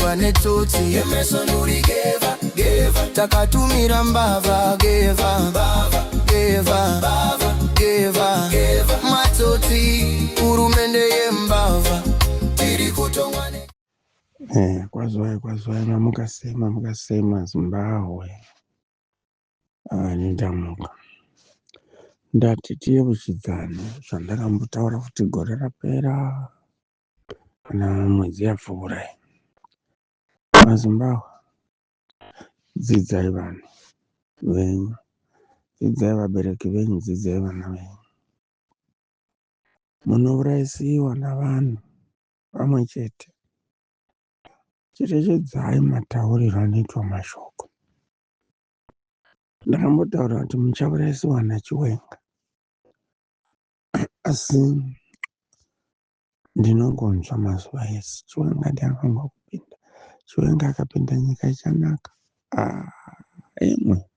kutongwa netsotsi. Geva, geva. Takatumira mbavha, geva, mbavha, geva, mbavha, geva, geva. Matsotsi, hurumende yembavha, tiri kutongwa ne Kwaziwai, kwaziwai, mamuka sei, mamuka sei maZimbabwe? Ah, ndamuka. Ndati tiyeuchidzane zvandakambotaura kuti gore rapera kana mwedzi yapfuura iyi. MaZimbabwe, dzidzai vanhu venyu, dzidzai vabereki venyu, dzidzai vana venyu. Munourayisiwa navanhu vamwe chete. Cherechedzai matauriro anoitwa mashoko. Ndakambotaura kuti muchaurayisiwa naChiwenga, asi ndinongonzwa mazuva ese Chiwenga ndianofanirwa kupinda, Chiwenga akapinda nyika ichanaka. Ah, imwe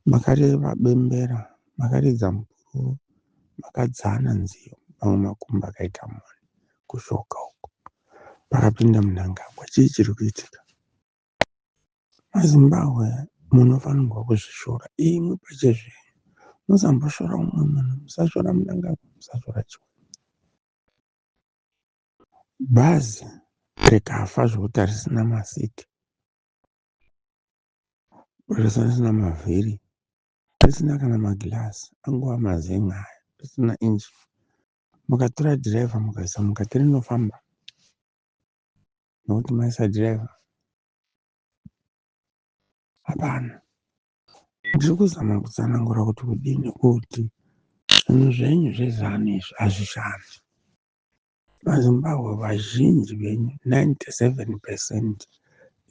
makareva bembera, makaridza mupururu, makadzana nziyo, mamwe makumbo akaita mhoni kushoka uko. Pakapinda Mnangagwa, chii chiri kuitika? MaZimbabwe, munofanirwa kuzvishora imwi pachezvenyu. Musamboshora umwe munhu, musashora Mnangagwa, musashora Chiwenga. Bhazi rikafa zvokuti harisina masiti, risina mavhiri, risina kana magirasi, angova mazen'e aya, risina injini. Mukatora dhiraivha mukaisa mukati, rinofamba nokuti maisa dhiraivha? Hapana. Ndiri kuzama kutsanangura kuti kudini kuti zvinhu zvenyu zveZANU izvi hazvishandi. MaZimbabwe vazhinji venyu, 97%,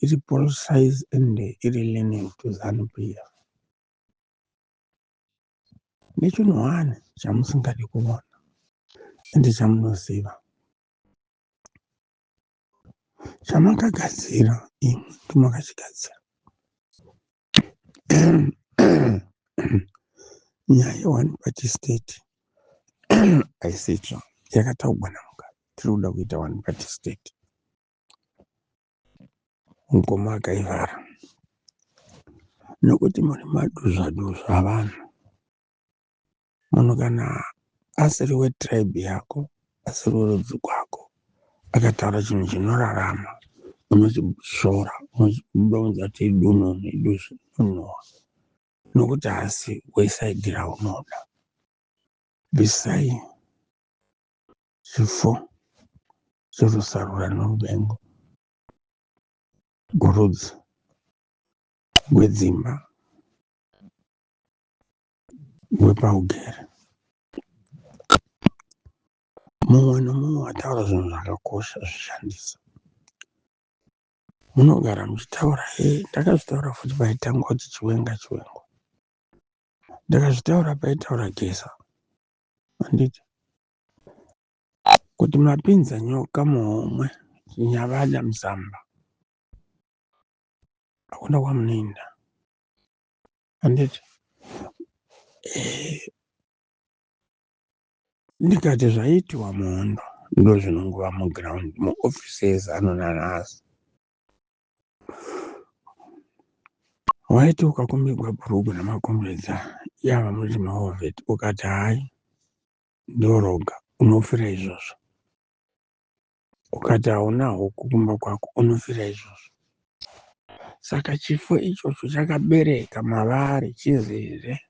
iri polarized and iri leaning to ZANU PF. Nechinhu one chamusingadi kuona ende chamunoziva, chamakagadzira imwi, ndimakachigadzira. Nyaya yeone party state haisi itsva, yakataurwa naMugabe. Tiri kuda kuita one party state. Ngoma akaivhara nokuti muri maduzva-duzva avanhu. Munhu kana asiri wetribe yako, asiri werudzi rwako, akataura chinhu chinorarama, unochishora, unochiudza kuti idununu, iduzvi, inonhuhwa, nokuti haasi weside raunoda. Bvisai chifo cherusarura noruvengo rworudzi, rwedzimba, rwepaugere. Mumwe nomumwe ataura zvinhu zvakakosha, zvishandisa. Munogara muchitaura, he ndakazvitaura futi paitangwa kuti Chiwenga, Chiwenga. Ndakazvitaura paitaura Geza, handiti? Kuti mapinza nyoka muhomwe, nyavada musamba, hakuna kwamunoenda, handiti? Ndikati zvaitiwa muhondo ndo zvinongova muground muofisi yeZANU nanhasi. Waiti ukakumbigwa bhurugu namakomredza yava muri mawar vet, ukati hai ndoroga, unofira izvozvo. Ukati hauna huku kumba kwako, unofira izvozvo. Saka chifo ichocho chakabereka mavari chizere.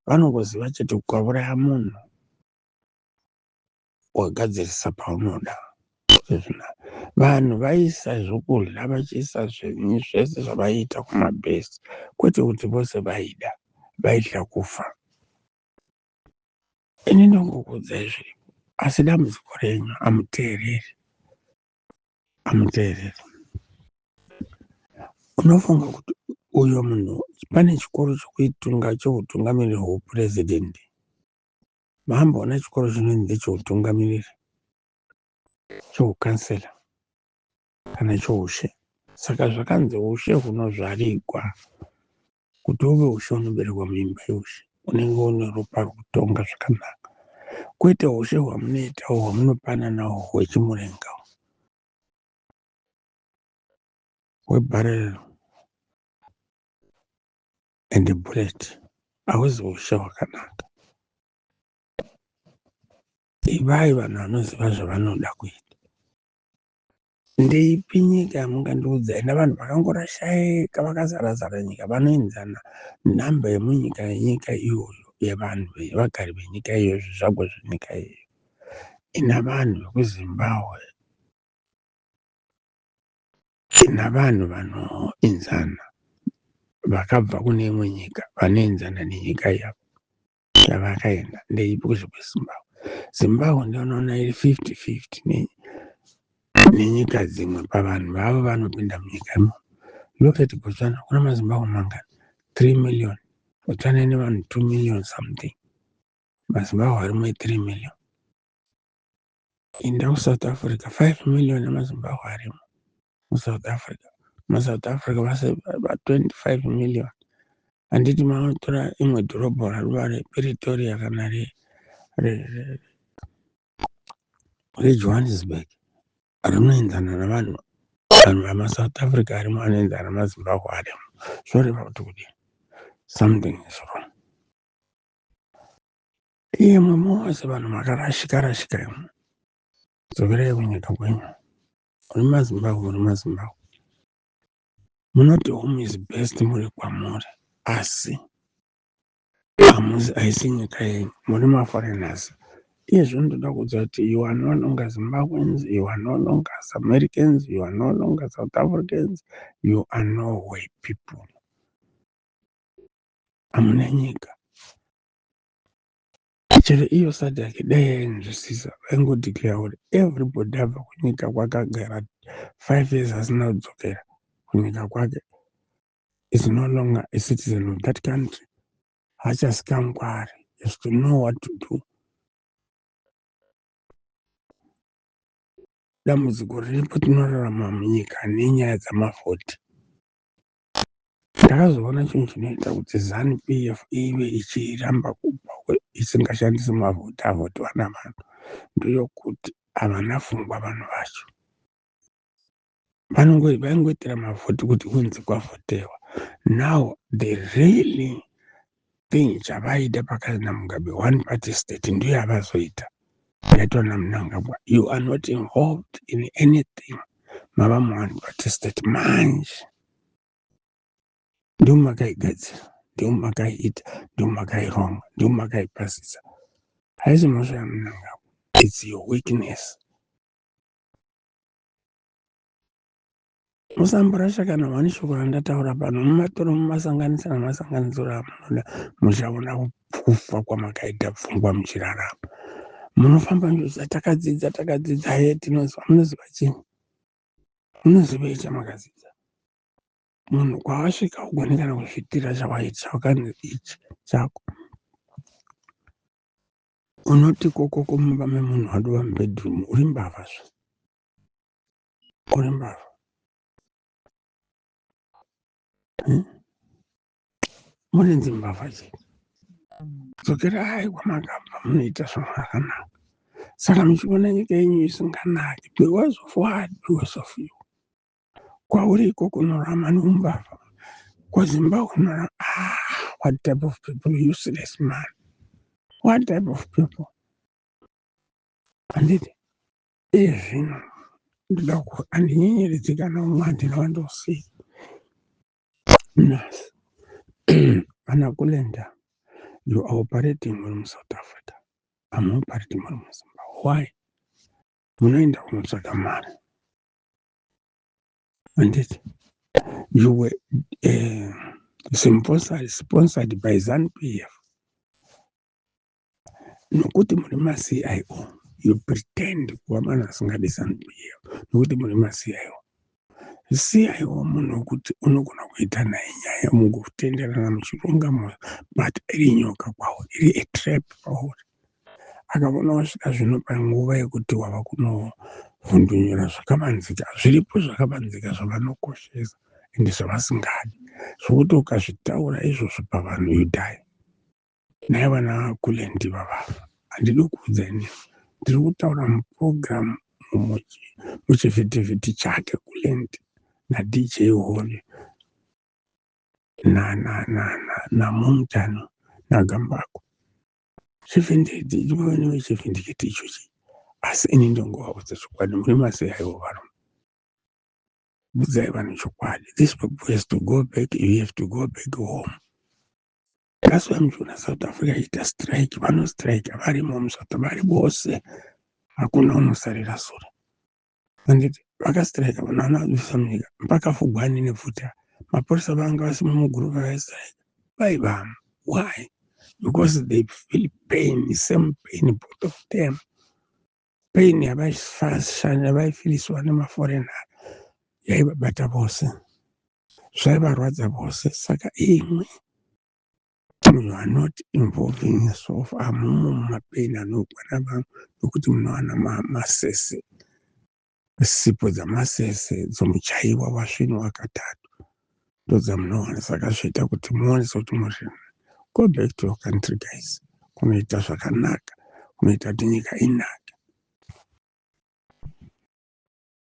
Vanongoziva chete ukauraya munhu wagadzirisa paunoda. Vanhu vaisa zvokudya, vachiisa zvinhu zvese zvavaiita kumabhesi, kwete kuti vose vaida, vaitya kufa. Ini ndongokuudzai zviripo, asi dambudziko renyu hamuteereri, hamuteereri. Unofunga kuti uyo munhu pane chikoro chokuitunga choutungamiriri hwoupurezidendi? Maamboona chikoro chinonzi ndechoutungamiriri, choukansela kana choushe? Saka zvakanzi ushe hunozvarigwa. Kuti uve ushe unoberekwa muimba yeushe, unenge une ropa rokutonga zvakanaka, kwete ushe hwamunoita hwamunopanana hwechimurenga. Hwebarrel and bullet hauzi ushe hwakanaka. Ivai vanhu vanoziva zvavanoda kuita. Ndeipi nyika yamungandiudza ina vanhu vakangorashaika vakazara-zara nyika vanoenzana nhamba yemunyika yenyika iyoyo yevanhu vagari venyika iyoyo, zvizvarwa zvenyika iyoyo, ina vanhu vekuZimbabwe, ina vanhu vanoenzana vakabva kune imwe nyika vanoenzana nenyika yavo yavakaenda, ndeipi kuzve kweZimbabwe? Zimbabwe ndinoona iri 50-50 nenyika dzimwe pavanhu vavo vanopinda munyika imomo. Look at Botswana, kuna maZimbabwe mangani? 3 million. Botswana ine vanhu 2 million something, maZimbabwe arimo 3 million. Enda kuSouth Africa, 5 million emaZimbabwe arimo muSouth Africa. MuSouth Africa vase va25 million. Handiti manotora imwe dhorobha raruva rePretoria kana reJohannesburg rinoenzana navanhu, vanhu vamaSouth Africa arimo anoenzana namaZimbabwe arimo. Zvoreva kuti kudini? Something is wrong. Imwe mose vanhu makarashika rashika imwe, dzokerai kunyika kwenyu. Muri maZimbabwe, muri maZimbabwe. Munoti home is best muri kwamuri, asi hamuzi, haisi nyika yenyu, muri maforeigners. Iyezvo ndoda kuudza kuti you are no longer Zimbabweans, you are no longer Americans, you are no longer South Africans, you are no way people. Hamuna nyika. Chero iyo SADC dai yainzwisisa, vaingodeclare kuti everybody abva kunyika kwakagara 5 years asina kudzokera kunyika kwake is no longer a citizen of that country. Haachasikamkwari is to know what to do. Dambudziko riripo, tinorarama munyika nenyaya dzamavhoti. Ndakazoona chinhu chinoita kuti ZANU PF ive ichiramba kubva isingashandisi mavhoti avhotiwa navanhu, ndeyokuti havana pfungwa vanhu vacho. Vaingoitira mavhoti kuti kunzi kwavhotewa. Now the really thing chavaida pakati naMugabe, one party state, ndiyo yavazoita yaitwa naMnangagwa. You are not involved in anything, mava muone party state manje. Ndiwo makaigadzira, ndiwo makaiita, ndiwo makaironga, ndiwo makaipasisa. Haisi mhosva yaMnangagwa, it's your weakness. Musamborasha kana one shoko randataura pano. Mumatoro mumasanganisa namasanganisiro amunoda, muchaona kufa kwamakaita pfungwa muchirarama. Munofamba njoza, takadzidza, takadzidza, he, tinoziva. Munoziva chii? Munozivei chamakadzidza? Munhu kwawasvika ugone kana kuzviitira chawaita chawakanzi ichi chako. Unoti kokoko mumba memunhu wadova mubedroom, uri mbavha zve, uri mbavha. Munenzi mbavha chete. Dzokerai kwamakabva, munoita zvakanaka. Saka muchiona nyika yenyu isinganaki because of what? Because of you. Kwauri ikoko unorarama neumbavha, kwaZimbabwe unorarama. Ah, what type of people? Useless man. What type of people? Handiti iye zvino ndoda handinyenyeredzi kana umwe, handina wandosiya nhasi. Vana Kulenda, you are operating muri muSouth Africa, hamuoperati muri muZimbabwe. Why? Munoenda kunotsvaga mari, handiti? You were sponsored by ZANU PF nokuti muri maCIO. You pretend kuva vanhu vasingadi ZANU PF nokuti muri maCIO. CIO munhu wekuti unogona kuita naye nyaya mugotenderana muchironga moyo, but iri nyoka kwauri, iri a trap kwauri. Akaona wasvika zvino panguva yekuti wava kunovhundunyura zvakavanzika zviripo, zvakavanzika zvavanokoshesa ende zvavasingadi, zvokuti ukazvitaura izvozvo pavanhu, you die. Naye vana Kulendi vavafa, handidi kuudza ini, ndiri kutaura muprogram muchivhitivhiti chake Kulendi. naDJ Hove naMomutano naGambako. Chivhindikiti ichochi, asi ini ndongovaudza chokwadi. Muri maseiaiwo varume, udzai vanhu chokwadi. This people has to go back. You have to go back home. That's why muchiona South Africa iita strike. Vanostrike varimo muSouth, vari vose, hakuna unosarira sure, anditi? Vakastrika vanhu vanobvisa munyika mpakafugwani nepfuta. Mapurisa vanga vasimo mugurupu vaistrika, vaivamo. Why? Because they feel pain, same pain, both of them. Pain yavaifiliswa nemaforeigner yaivabata vose, zvaivarwadza vose. Saka imwe you are not involving yourself, hamumo mumapain anogwana vamwe, nokuti munowana masese, sipo dzamasese dzomuchaiwa wasvinwa katatu, ndodzamunowana. Saka zvoita kuti muone sekuti muri. Go back to your country, guys. Kunoita zvakanaka, kunoita kuti nyika inake.